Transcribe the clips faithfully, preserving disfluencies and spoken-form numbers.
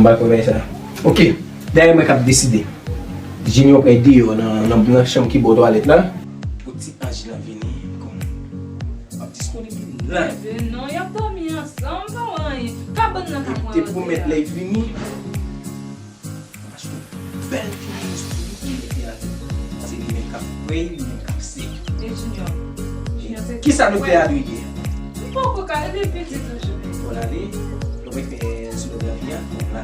Al konn bagay sa. Ok. Dayè mwen k ap deside. Junior pral deyò nan, nan, nan chanm ki bò twalèt la. Pou ti anj lan vini, kòm w ap disponib li live. Non, y ap dòmi ansanm, pa wè anyen. Kabann nan ka pran antre a. Li te pwomèt lè l vini. Achte yon bèl ti bous pou li, pou li mete atè. Se li menm k ap kwè, li menm k ap sèvi. E Junior? Junior se... Kisa nou te adwide? M poko ka, li piti toujou. Fò l ale, nou mete sou lòt lavi a, konn la.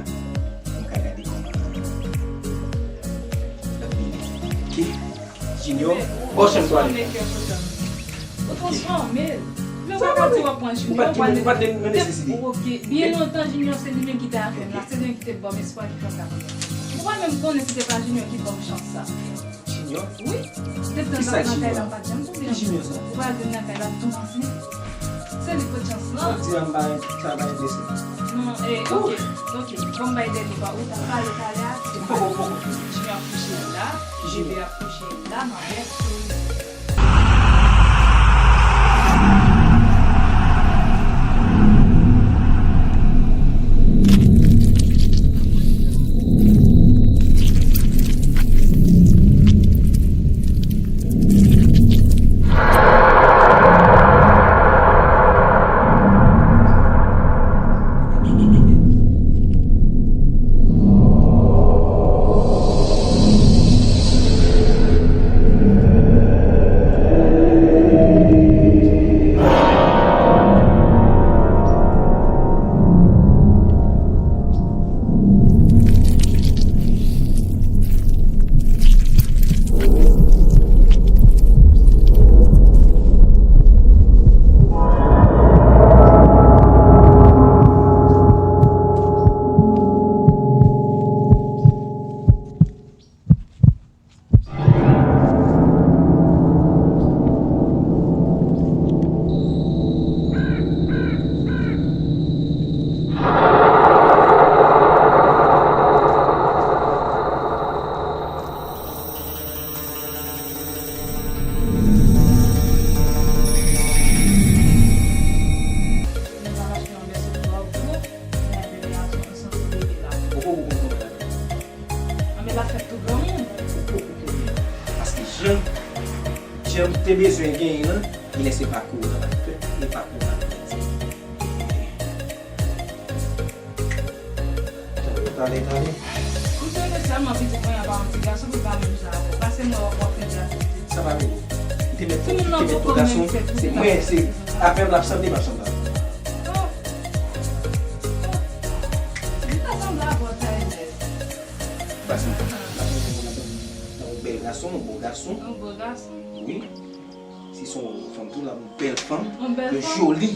Pou m ka gade kòman l ap vini. Ok? Junior, bò chanm twalèt la. Ou transfòme l. Men ou pa ka di w ap pran Junior, ou pa t gen, ou pa t gen nesesite. Ok, byen lontan Junior se li menm ki te avè m la, se li menm ki te ban m espwa ki fè m ta pran. Ou pa menm konnen si se pa Junior ki ban m chans sa. Junior? Wi. Depi tan sa nan kay la, m pa t janm twouve l. Ki Junior sa? Ou pa vin nan kay la, tou ansent. Se li pot chans lan. Sa di an bay, sa bay blese. Non, eh, ok, ok. Bon, m bay dènye pa. Ou ta pale talè a, se... Poko, poko. Junior ap kouche la, bebe ap kouche la, nan bèk sou li. Anben l ap fèt tou granmoun. Paske jan, jan m te bezwen genyen an, genlè se pa kou an, se pa kou an. Tande, tande, tande. M te vle sèlman pitit mwen an pa yon ti gason pou l pa menm jan avè w. Pase mwen w ap fè di aksepte. Sa pa vle di. M te mèt, m te mèt pou gason, se mwen, se afè m l ap sanble, m ap sanble. Oh. Oh. Li ta sanble avè w, Tyler. Pase, l ap yon bèl gason, yon bon gason. Yon bon gason. Wi. Si se yon fanm tou, l ap yon bèl fanm. Yon bèl fanm. Joli.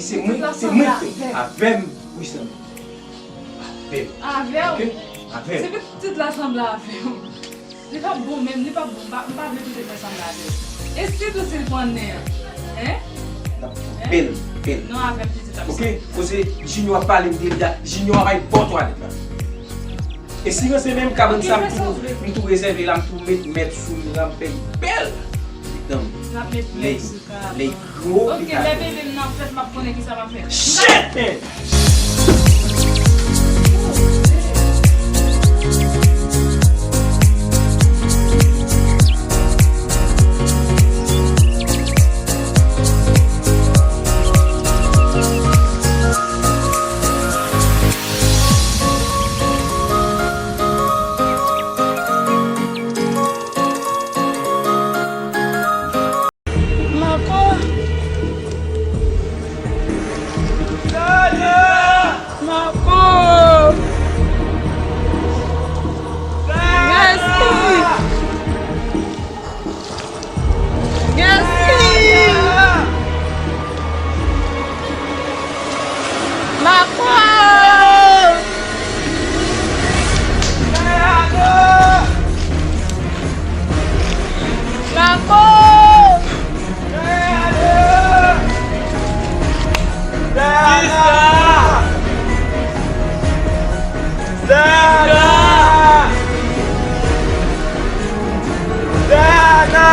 Se mwen, se mwen ki fè. Avè m, wi, sè m. Avè m. Avè w? Ok? Avè m. Se pitit la sanble avè w. Li p ap bon menm, li p ap bon. M pa, m pa vle pitit la sanble avè w. E sitou si l pran nen an? Hein? N ap bèl, bèl. Non, avè m pitit ap sanble. Ok? Koze Junior ap pale m de li a, Junior a bay bò twalèt la. E si ranse menm kabann sa m tou, m tou rezève la, m tou met mèb sou li la, m fè l bèl. Pitit m. N ap met mèb sou li. Lè gwo. Ok, lè bebe m nan fèt, m ap konnen kisa m ap fè. Shit, man! Marco! Marco! Resi! Resi! Marco! Marco! Zana! Zana! Zana!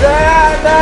Zana!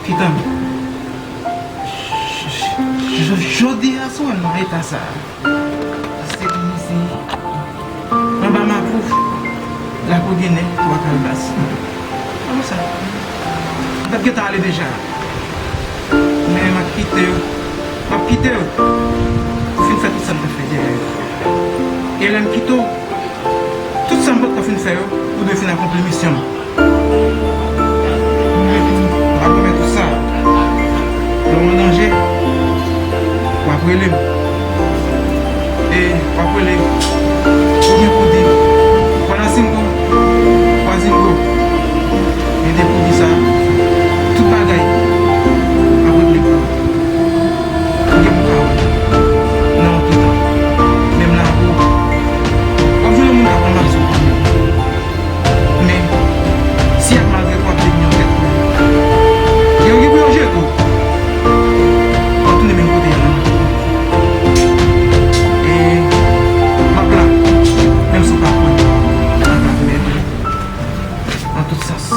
Kite m. Jodi a sou wè m nan eta sa a. Paske m isit anba Mapou, Lakou Ginen, Twa Kalbas. Kòman sa? M t ap gentan ale deja. Men m ap kite w. M ap kite w pou fin fè tout sa m t ap fè dèyè yo. E lè m kite w, tout sa m potko fin fè yo, ou dwe fin akonpli misyon m. M ap remèt ou sa. Lè w an danje, w ap rele m. E w ap rele, ou gen pou di, Kwanasingo, Kwazingo. Men depi w di sa, tout bagay ap regle pou ou. Ou gen pou ka wè nan yon ti tan. Men m la pou ou. W ap jwenn yon moun k ap ranmase w kanmenm. Men, si y ap maltrete w, w ap devni yon tèt pou yo. Gen yon ki pou yo jete w. W ap tounen menm kote y a la. E m ap la, menm si w pa kwè m, m ap la pou m ede w nan tout sans.